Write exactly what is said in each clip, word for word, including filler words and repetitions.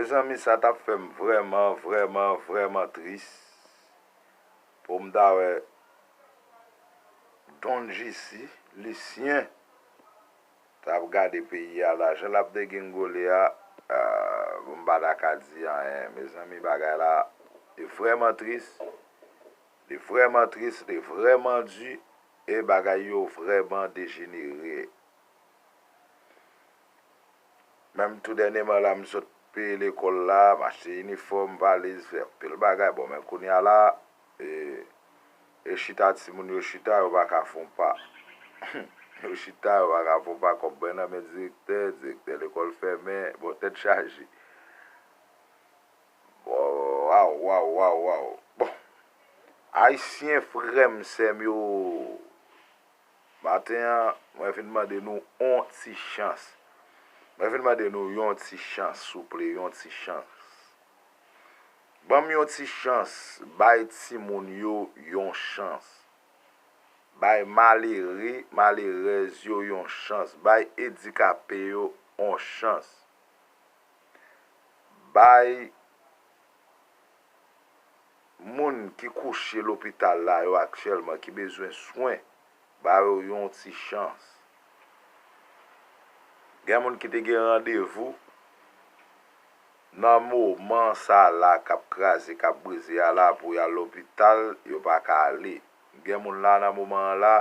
Mezanmi, sa t ap fè m vrèman, vrèman, vrèman tris pou m ta wè Don G C, Lucien, t ap gade peyi a la, jan l ap degringole a, ah, m pa ta ka di anyen. Mezanmi, bagay la, li vrèman tris, li vrèman tris, li vrèman di, e bagay yo vrèman dejenere. Menm tou dènyèman la, m sot peye lekòl la, m achte inifòm, valiz, fè anpil bagay. Bon, men kounye a la, e, e chita timoun yo chita, yo pa ka fè yon pa. Yo chita, yo pa ka fè yon pa, kòb pran nan men direktè, direktè lekòl fèmen, bon, tèt chaje. Bon, waw, waw, waw, waw. Bon, Ayisyen, frè m, sè m yo, maten an, mwen vin mande nou yon ti chans. Mwen vin mande nou yon ti chans, souple, yon ti chans. Ban m yon ti chans, bay timoun yo yon chans. Bay malere, malerèz yo yon chans. Bay edikape yo yon chans. Bay moun ki kouche lopital la yo aktyèlman, ki bezwen swen, ba yo yon ti chans. Gen moun ki te gen randevou nan moman sa la k ap kraze, k ap brize a la pou y al lopital, yo pa ka ale. Gen moun la nan moman an la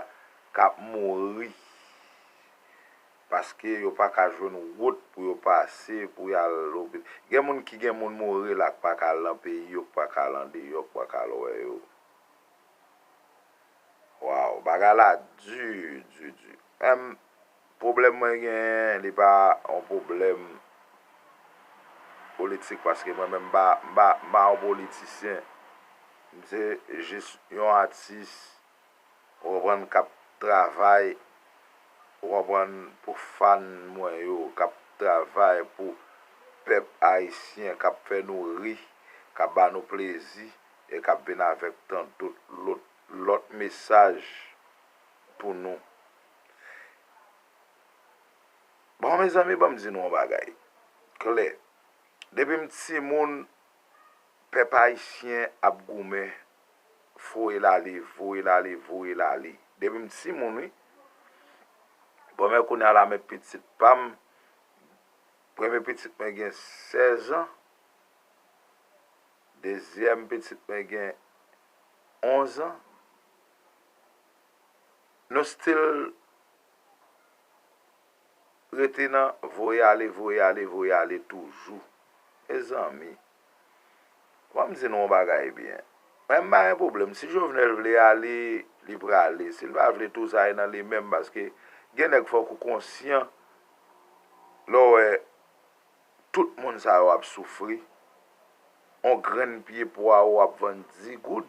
k ap mouri. Paske yo pa ka jwenn wout pou yo pase, pou y al lopital. Gen moun ki gen moun mouri la k pa ka al nan peyi yo, k pa ka al andeyò, k pa ka al wè yo. Waw, bagay la di, di, di. Em, pwoblèm mwen genyen, li pa yon pwoblèm politik, paske mwen menm m pa, m pa, m pa yon politisyen. M se jis yon atis, ou konprann, k ap travay, ou konprann, pou fan mwen yo, k ap travay pou pèp ayisyen, k ap fè nou ri, k ap ba nou plezi, e k ap vin avèk tant dòt lòt, lòt mesaj pou nou. Bon, mezanmi, ban m di nou yon bagay klè. Depi m timoun, pèp ayisyen ap goumen, voye l ale, voye l ale, voye l ale. Depi m timoun, wi. Bon, men kounye a la, men pitit pa m, premye pitit mwen gen sèz an, dezyèm pitit mwen gen onz an. Nou still rete nan voye ale, voye ale, voye ale toujou. Mezanmi, ban m di nou yon bagay byen. Mwen, m pa gen pwoblèm. Si Jovenel vle ale, li prale. Si l pa vle tou, sa e nan li menm, paske gen nèg, fòk ou konsyan lè w wè tout moun sa yo ap soufri. On grenn pye pwawo ap vann dis goud.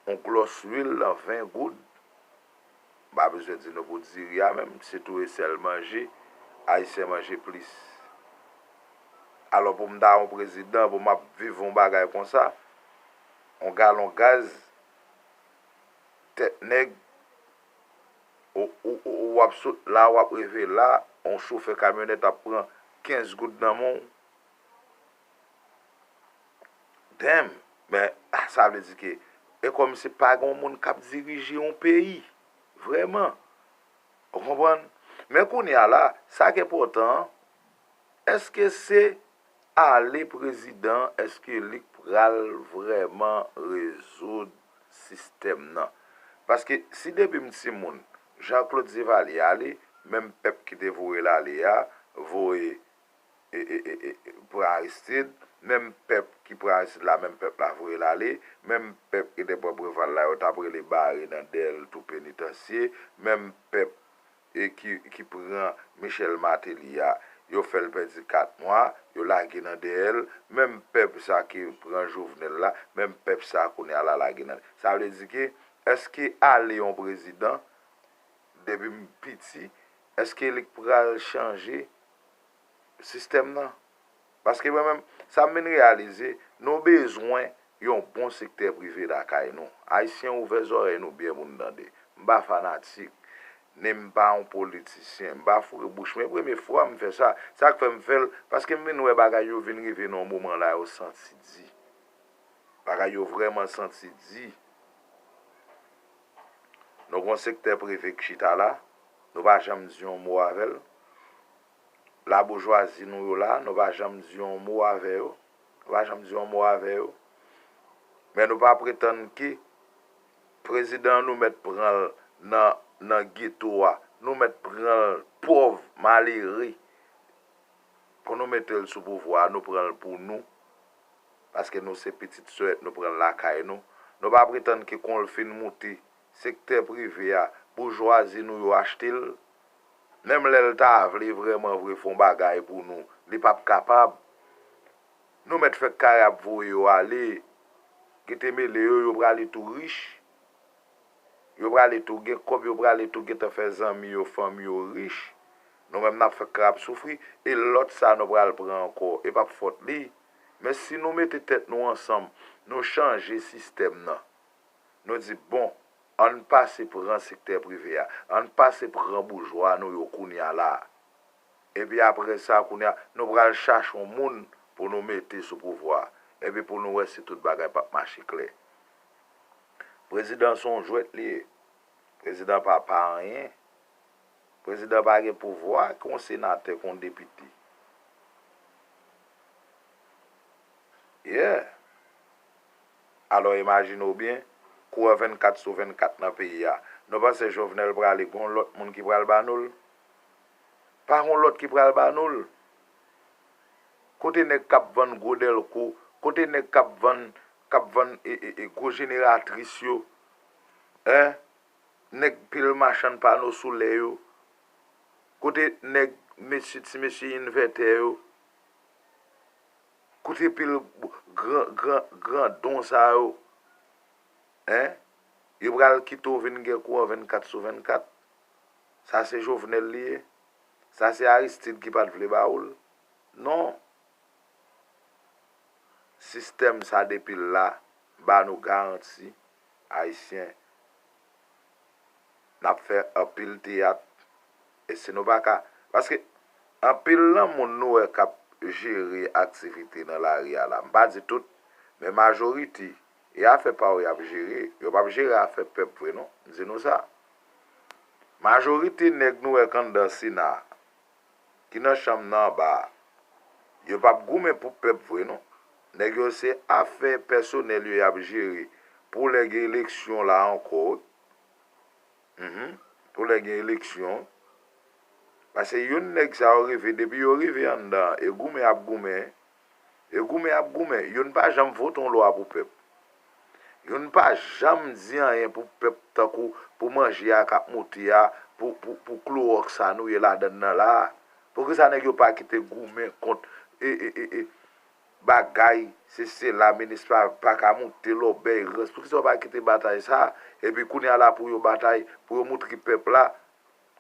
On glòs lwil lan ven goud. M pa bezwen di nou pou diri a menm, se tou e sèl manje, Ayisyen manje plis. Alò pou m ta yon prezidan, pou m ap viv yon bagay konsa, on galon gaz, tèt nèg, ou, ou, ou, ou ap sot la, w ap rive la, on chofè kamyonèt ap pran kenz goud nan men w. Damn! Men, sa vle di ke, e kòmsi pa gen yon moun k ap dirije yon peyi. Vrèman. Ou konprann? Men kounye a la, sa k enpòtan an, èske se ale prezidan, èske li k pral vrèman rezoud sistèm nan? Paske si depi m timoun, Jean Claude Duvalier ale, menm pèp ki te voye l ale a, voye e, e, e, e, pran Aristide, menm pèp ki pran Aristide la, menm pèp la voye l ale, menm pèp ki te pran Preval la, yo t ap rele bare nan dèyè l tou penitansye, menm pèp, e, ki, ki pran Michel Martelly a, yo fè l pèdi kat mwa, yo lage nan dèyè l, menm pèp sa ki pran Jovenel la, menm pèp sa kounye a la lage nan. Sa vle di ke, èske ale yon prezidan, depi m piti, èske li k pral chanje sistèm nan? Paske mwen menm, sa m vin reyalize, nou bezwen yon bon sektè prive lakay nou. Ayisyen, ouvè zòrèy nou byen pou n tande. M pa fanatik. Ni m pa yon politisyen, m pa foure bouch mwen. E premye fwa m fè sa. Sa k fè m fè l, paske m vin wè bagay yo vin rive nan yon moman la, yo santi di. Bagay yo vrèman santi di. Nou gen yon sektè prive k chita la, nou pa janm di yon mo avè l. Laboujwazi nou yo la, nou pa janm di yon mo avè yo. Nou pa janm di yon mo avè yo. Men nou pa pretann ke prezidan an nou mèt pran l nan, nan geto a, nou mèt pran l pòv, malere, pou nou mete l sou pouvwa a, nou pran l pou nou, paske nou se pitit sòt, nou pran l lakay nou. Nou pa pretann ke kon l fin moute, sektè prive a, boujwazi nou yo achte l. Menm lè l ta vle vrèman vre fè yon bagay pou nou, li p ap kapab. Nou mèt fè kare ap voye yo ale. Kite mele yo, yo prale tou rich. Yo prale tou gen kòb, yo prale tou gentan fè zanmi yo, fanmi yo rich. Nou menm n ap fè kare ap soufri. E lòt sa nou pral pran ankò, e p ap fòt li. Men si nou mete tèt nou ansanm, nou chanje sistèm nan. Nou di, bon, ann pase pran sektè prive a, ann pase pran boujwa nou yo kounye a la a. Epi apre sa, kounye a, nou pral chache yon moun pou nou mete sou pouvwa a. Epi pou nou wè si tout bagay p ap mache klè. Prezidan se yon jwèt li ye. Prezidan pa, pa anyen. Prezidan pa gen pouvwa ke yon senatè, ke yon depite. Yeah. Alò, imajine w byen, kouwè vennkat sou vennkat nan peyi a. Nou panse Jovenel prale, gon lòt moun ki pral ba nou l? Pa gon lòt ki pral ba nou l. Kote nèg k ap vann gwo dèlko? Kote nèg k ap vann, k ap vann, e, e, e, gwo jeneratris yo? Hein? Nèg pil machann pano solè yo? Kote nèg mesye, ti mesye envètè yo? Kote pil gran, gran, gran don sa yo? Hein? Yo pral kite w vin gen kouran vennkat sou vennkat? Sa se Jovenel li ye? Sa se Aristide ki pa t vle ba ou l? Non. Sistèm sa depi l la, ba nou garanti, Ayisyen, n ap fè anpil teyat. E si nou pa ka, paske anpil nan moun nou wè k ap jere aktivite nan lari a la, m pa di tout, men majorite, e afè pa yo y ap jere, yo p ap jere afè pèp vre non, m di nou sa. Majorite nèg nou wè k anndan Sena a, ki nan chanm nan anba a, yo p ap goumen pou pèp vre non. Nèg yo se afè pèsonèl yo y ap jere pou lè gen eleksyon la ankò wi. Mhm. Pou lè gen eleksyon. Paske youn nèg sa yo rive, depi yo rive anndan an, e goumen y ap goumen. E goumen y ap goumen. Youn pa janm vote yon lwa pou pèp. Youn pa janm di anyen pou pèp tankou pou manje a k ap moute a, pou, pou, pou klowòks sa nou ye ladann nan la a. Poukisa nèg yo pa kite goumen kont, e, e, e, e, bagay, se sela, minis pa, pa ka moute, lòbèy, rans? Poukisa yo pa kite batay sa a? Epi kounye a la pou yo batay, pou yo moutre pèp la,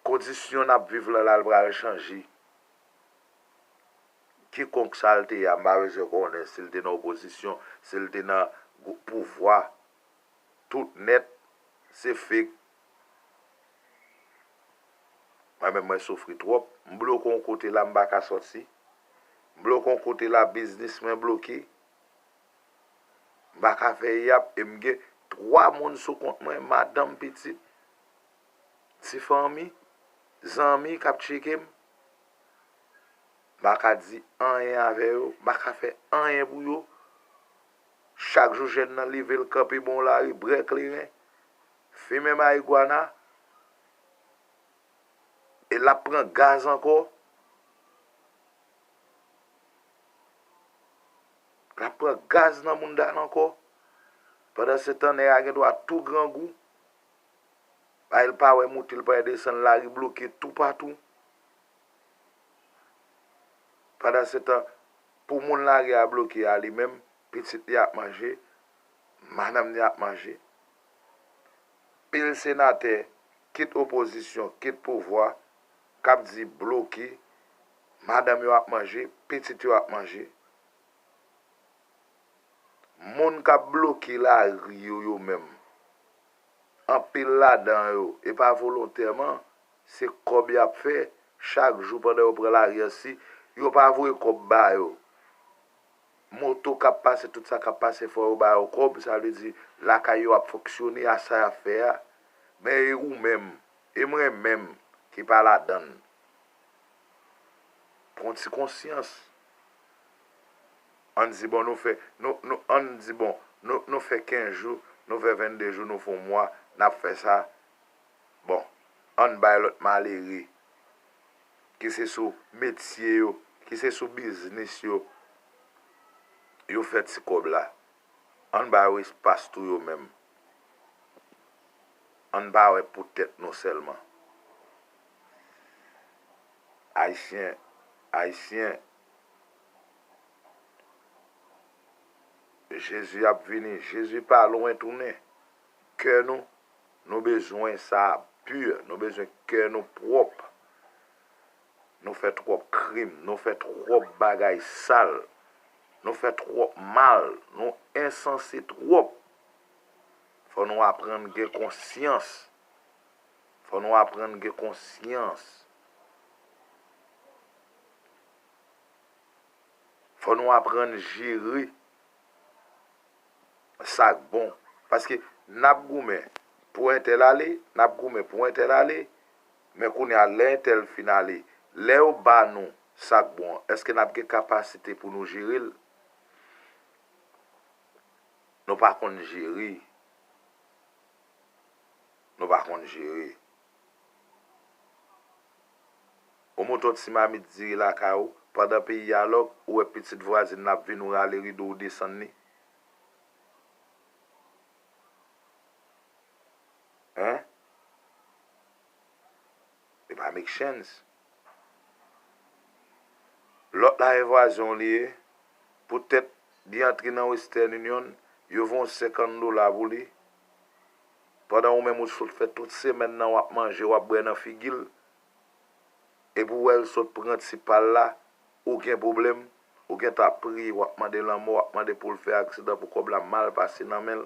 kondisyon n ap viv lan la, l pral chanje. Kikonk sa l te ye a, m pa bezwen konnen si l te nan opozisyon, si l te nan gwo-, pouvwa, tout nèt, se fake. Mwen menm, mwen soufri twòp. M bloke yon kote la, m pa ka sòti. M bloke yon kote la, biznis mwen bloke. M pa ka fè yap, e m gen twa moun sou kont mwen, madanm, pitit, ti fanmi, zanmi k ap tcheke m. M pa ka di anyen avè yo, m pa ka fè anyen pou yo. Chak jou jèn nan leve, l kanpe bò lari, bwè kleren, fimen marigwana, e l ap pran gaz ankò. L ap pran gaz nan mounda l ankò. Pandansetan, nèg la gen dwa tou grangou. Bay l pa wè mouti, l pa wè desann, lari bloke toupatou. Pandansetan, pou moun lari a bloke a li menm, pitit li ap manje, madanm li ap manje. Pil senatè, kit opozisyon, kit pouvwa, k ap di bloke, madanm yo ap manje, pitit yo ap manje. Moun k ap bloke lari yo, yo menm, anpil ladan yo, e pa volontèman, Se kòb y ap fè. Chak jou pandan yo pran lari an, si yo pa voye kòb ba yo, moto k ap pase, tout sa k ap pase, fò yo ba yo kòb. Sa vle di, lakay yo ap fonksyone a sa y ap fè a. Men e ou menm, e mwen menm ki pa ladan l, pran ti konsyans. Ann di, bon, nou fè, nou, nou, ann di, bon, nou, nou fè kenz jou, nou fè vennde jou, nou fè yon mwa, n ap fè sa. Bon, ann bay lòt malere ki se sou metye yo, ki se sou biznis yo, yo fè ti kòb la. Ann ba yo espas tou yo menm. Ann pa wè pou tèt nou sèlman. Ayisyen, Ayisyen, Jezi ap vini, Jezi pa lwen tounen. Kè nou, nou bezwen sa pi, nou bezwen kè nou pwòp. Nou fè twòp krim, nou fè twòp bagay sal, nou fè twòp mal, nou ensanse twòp. Fò nou aprann gen konsyans. Fò nou aprann gen konsyans. Fò nou aprann jere sa k bon. Paske n ap goumen pou entèl ale, n ap goumen pou entèl ale, men kounye a, lè entèl fin ale, lè yo ba nou sa k bon an, èske n ap gen kapasite pou nou jere l? Nou pa konn jere. Nou pa konn jere. Ou monte yon ti mamit diri lakay ou, pandan peyi a lòk, ou wè pitit vwazin nan ap vin, ou rale rido, ou desann li. Hein? It pa make sense. Lòt la e vwazin w li ye. Poutèt li antre nan Western Union, yo voye yon senkant dola pou li. Pandan ou menm ou sot fè tout semèn nan w ap manje, w ap bwè nan figi l. Epi w wè l sot pran ti pa l la, ou gen pwoblèm, ou gentan ap priye, w ap mande lanmò, w ap mande pou l fè aksidan pou kòb la mal pase nan men l.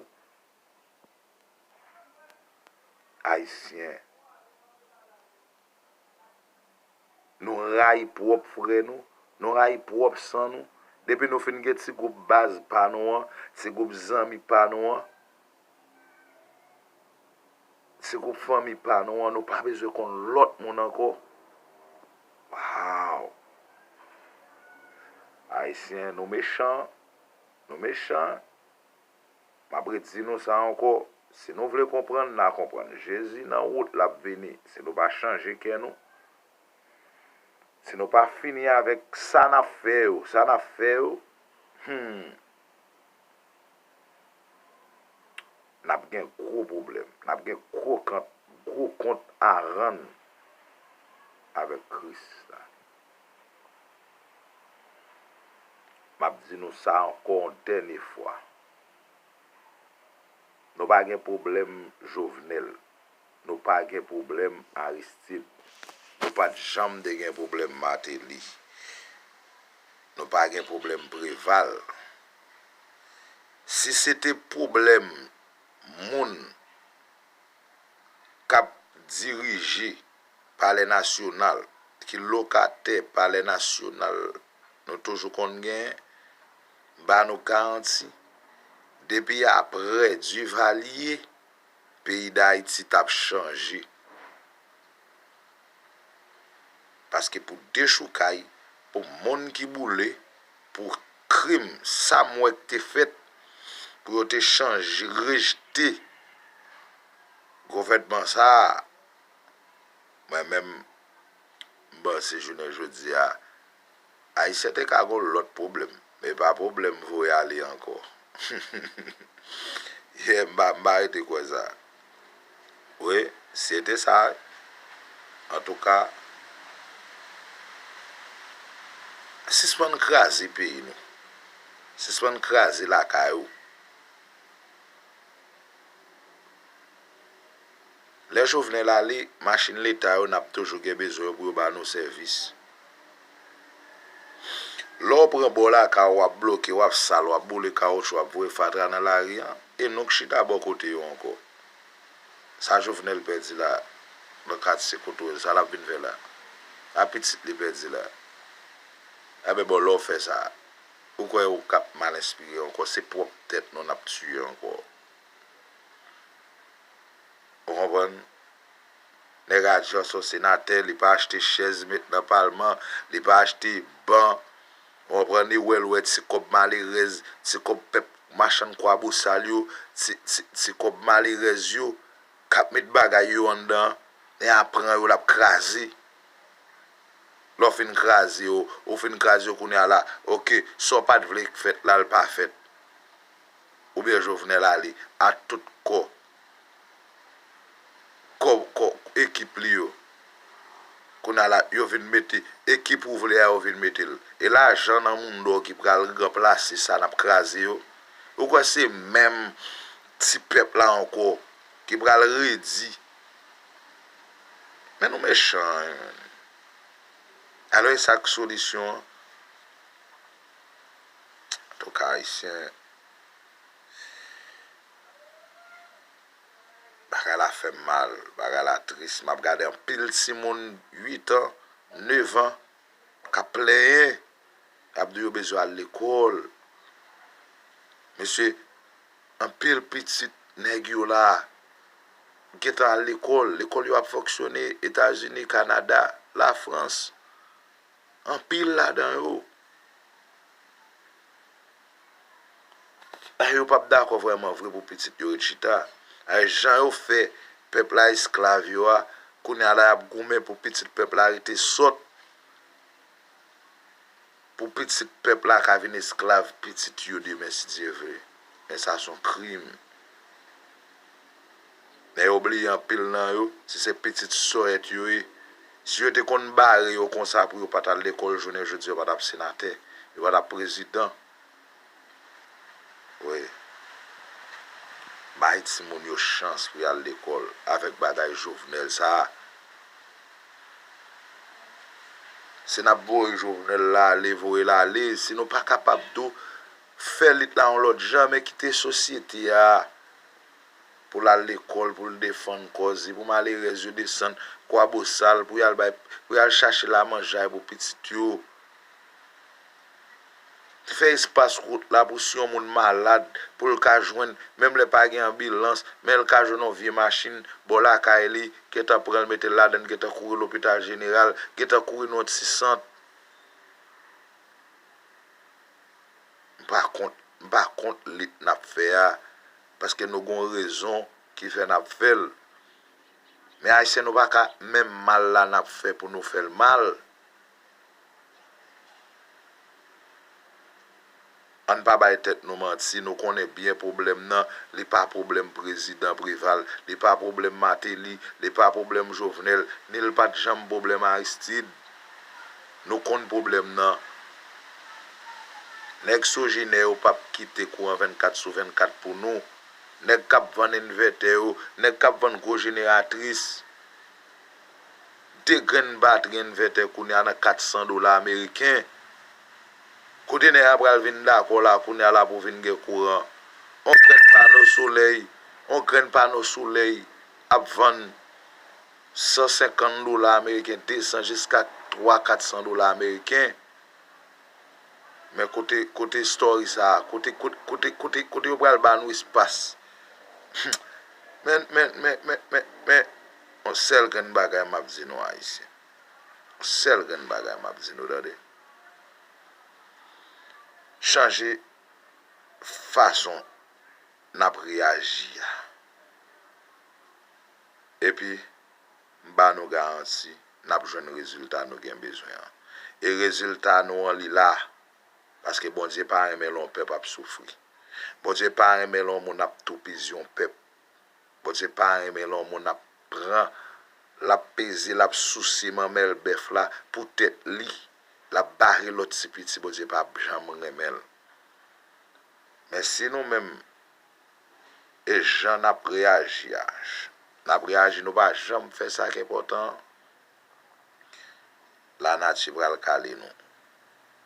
Ayisyen. Nou rayi pwòp frè nou, nou rayi pwòp san nou. Depi nou fin gen ti gwoup baz pa nou an, ti gwoup zanmi pa nou an, ti gwoup fanmi pa nou an, nou pa bezwen konn lòt moun ankò. Wow! Ayisyen, nou mechan, nou mechan. M ap redi nou sa ankò, si nou vle konprann, n a konprann. Jezi nan wout, l ap vini. Si nou pa chanje kè nou, si nou pa fini avèk sa n ap fè yo, sa n ap fè yo, hmm, n ap gen gwo pwoblèm. N ap gen gwo kant, gwo kont a rann avèk Kris la. M ap di nou sa ankò yon dènye fwa. Nou pa gen pwoblèm Jovenel. Nou pa gen pwoblèm Aristide. Nou pa t janm te gen pwoblèm Martelly. Nou pa gen pwoblèm Preval. Si se te pwoblèm moun k ap dirije Palè Nasyonal, ki lokatè Palè Nasyonal, nou toujou konn genyen, ba nou garanti, depi aprè Duvalier, peyi Dayiti t ap chanje. Paske pou dechoukay, pou moun ki boule, pou krim, sa m wè k te fèt, pou yo te chanje, rejte gouvènman sa a, mwen menm, m panse jounen jodi a, Ayisyen te ka gon lòt pwoblèm, men pa pwoblèm voye ale ankò. Yeah, m pa, m pa rete kwè sa. Wi, se te sa. Antouka, sispann kraze peyi nou. Sispann kraze lakay ou. Lè Jovenel ale, machin leta yo, n ap toujou gen bezwen yo pou yo ba nou sèvis. Lè w pran bò lakay ou, w ap bloke, w ap sal, w ap boule kawotchou, w ap voye fatra nan lari a, e nou k chita bò kote yo ankò. Sa Jovenel pèdi la, nan katye kote w ye, sa l ap vin fè la? A pitit li pèdi la. Enben bon, lè w fè sa, ou kwè ou k ap mal enspire ankò, se pwòp tèt nou n ap tiye ankò. Ou konprann? Nèg a di se yon senatè, li pa achte chèz met nan palman, li pa achte ban. Ou konprann? Li wè, l wè ti kòb malerèz, ti kòb pèp machann kwabosal yo, ti, ti, ti kòb malerèz yo, k ap met bagay yo anndan, lè a pran yo, l ap kraze. Lè w fin kraze yo, ou fin kraze yo kounye a la, oke, sa w pa t vle k fèt la, l pa fèt. Oubyen Jovenel ale a tout kò, kò, kò, ekip li yo. Kounye a la, yo vin mete ekip ou vle a, yo vin mete l. E lajan nan moun dò ki pral ranplase sa n ap kraze yo. Ou kwè se menm ti pèp la ankò ki pral redi? Men nou mechan, wi, menn. Alò, e sa k solisyon an? Antouka, Ayisyen, bagay la fè m mal, bagay la tris. M ap gade anpil timoun uit an, nèf an, k ap plenyen, k ap di yo bezwen al lekòl. Mesye, anpil pitit nèg yo la gentan al lekòl. Lekòl yo ap fonksyone Etazini, Kanada, Lafrans. Anpil ladan yo, yo p ap dakò vrèman vre pou pitit yo ret chita. Jan yo fè pèp la esklav yo a, kounye a la y ap goumen pou pitit pèp la rete sòt, pou pitit pèp la ka vin esklav pitit yo demen, si Dye vle. Men sa se yon krim. Men yo bliye anpil nan yo, si se pitit sòyèt yo ye, si yo te konn bare yo konsa pou yo pa t al lekòl, jounen jodi a yo pa t ap senatè, yo pa t ap prezidan. Wi. Bay timoun yo chans pou y al lekòl avèk bagay Jovenel sa a. Si n ap voye Jovenel la ale, voye l ale. Si nou pa kapab tou fè lit la yon lòt jan, men kite sosyete a pou l al lekòl, pou l defann kòz li, pou malerèz yo desann Kwabosal, pou y al bay, pou y al chache lamanjay pou pitit yo. Fè espas wout la pou si yon moun malad, pou l ka jwenn, menm lè pa gen anbilans, men l ka jwenn yon vye machin bò lakay li, gentan pran l mete l ladan l, gentan kouri lopital jeneral, gentan kouri nan yon ti sant. M pa kont, m pa kont lit n ap fè a, paske nou gon rezon ki fè n ap fè l. Men Ayisyen, nou pa ka, menm mal la n ap fè pou nou fè l mal. Ann pa bay tèt nou manti, nou konnen byen pwoblèm nan, li pa pwoblèm prezidan Preval, li pa pwoblèm Martelly, li pa pwoblèm Jovenel, ni l pa t janm pwoblèm Aristide. Nou konn pwoblèm nan. Nèg Sogener yo p ap kite kouran vennkat sou vennkat pou nou. Nèg k ap vann envètè yo, nèg k ap vann gwo jeneratris, de grenn batri envètè kounye a nan kat san dola ameriken. Kote nèg la pral vin dakò la kounye a la pou vin gen kouran? On grenn pano solèy, on grenn pano solèy ap vann san senkant dola ameriken, de san jiska twa kat san dola ameriken. Men kote, kote story sa a, kote, kote, kote, kote, kote yo pral ba nou espas? Men, men, men, men, men, men, yon sèl grenn bagay m ap di nou, Ayisyen. Yon sèl grenn bagay m ap di nou, tande. Chanje fason n ap reyaji a. Epi, m ba nou garanti, n ap jwenn rezilta nou gen bezwen an. E rezilta nou an, li la. Paske Bondye pa renmen lè yon pèp ap soufri. Bondye pa renmen lè yon moun ap toupizi yon pèp. Bondye pa renmen lè yon moun ap pran, l ap peze, l ap souse manmèl bèf la pou tèt li, l ap bare lòt ti piti, Bondye p ap janm renmen l. Men si nou menm, e jan n ap reyaji a, n ap reyaji, nou pa janm fè sa k enpòtan an, lanati pral kale nou.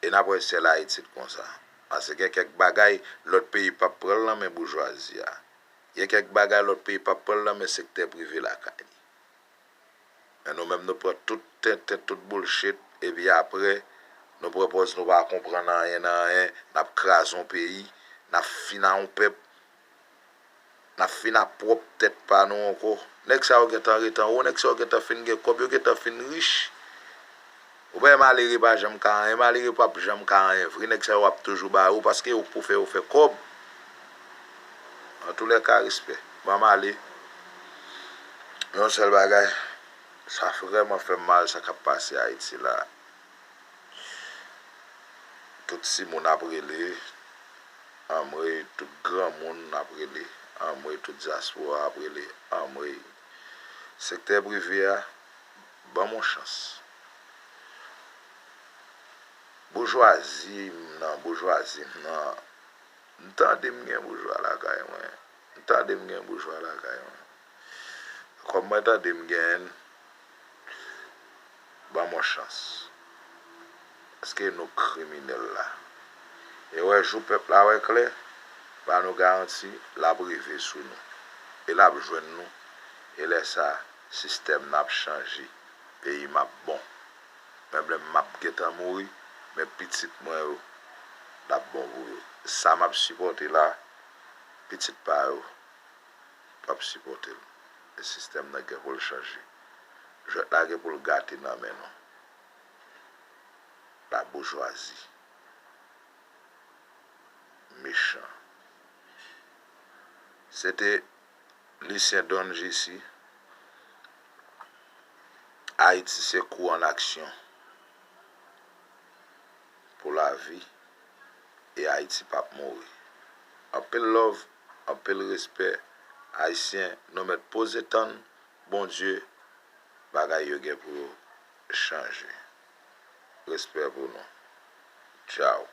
E n ap wè syèl Ayiti t konsa. Paske gen kèk bagay, lòt peyi p ap pran l nan men boujwazi a. Gen kèk bagay, lòt peyi p ap pran l nan men sektè prive lakay li. Men nou menm nou pran tout tenten, tout bullshit, epi apre, nou pran pòz nou pa konprann anyen nan anyen, n ap kraze yon peyi, n ap fini yon pèp, n ap fini pwòp tèt pa nou ankò. Nèg sa yo gentan ret anwo, nèg sa yo gentan fin gen kòb, yo gentan fin rich. Ou pa wè malere pa janm ka anyen, malere p ap janm ka anyen vre, nèg sa yo ap toujou ba yo paske yo k pou fè yo fè kòb. Antoulèka, respè. Ban m ale. Yon sèl bagay, sa vrèman fè m mal, sa k ap pase Ayiti la. Tout timoun ap rele, anmwey, tout granmoun ap rele, anmwey, tout dyaspora ap rele, anmwey. Sektè prive a, ban m yon chans. Boujwazi m nan, boujwazi m nan, m tande m gen boujwa lakay mwen. M tande m gen boujwa lakay mwen. Kòm mwen tande m genyen l, ban m yon chans. Paske nou kriminèl la. E wè jou pèp la wè klè, ba nou garanti l ap rive sou nou. E l ap jwenn nou. E lè sa, sistèm nan ap chanje. Peyi m ap bon. Menm lè m ap gentan mouri, men pitit mwen yo, l ap bon pou yo. Sa m ap sipòte la, pitit pa yo p ap sipòte l. E sistèm nan gen pou l chanje. Jwèt la gen pou l gate nan men nou. Laboujwazi. Mechan. Se te Lucien Don J C. Ayiti se kou an aksyon pou lavi e Ayiti p ap mouri. Anpil love, anpil respè. Ayisyen, nou mèt poze tann Bondye, bagay yo gen pou yo chanje. Respè pou nou. Tchaw.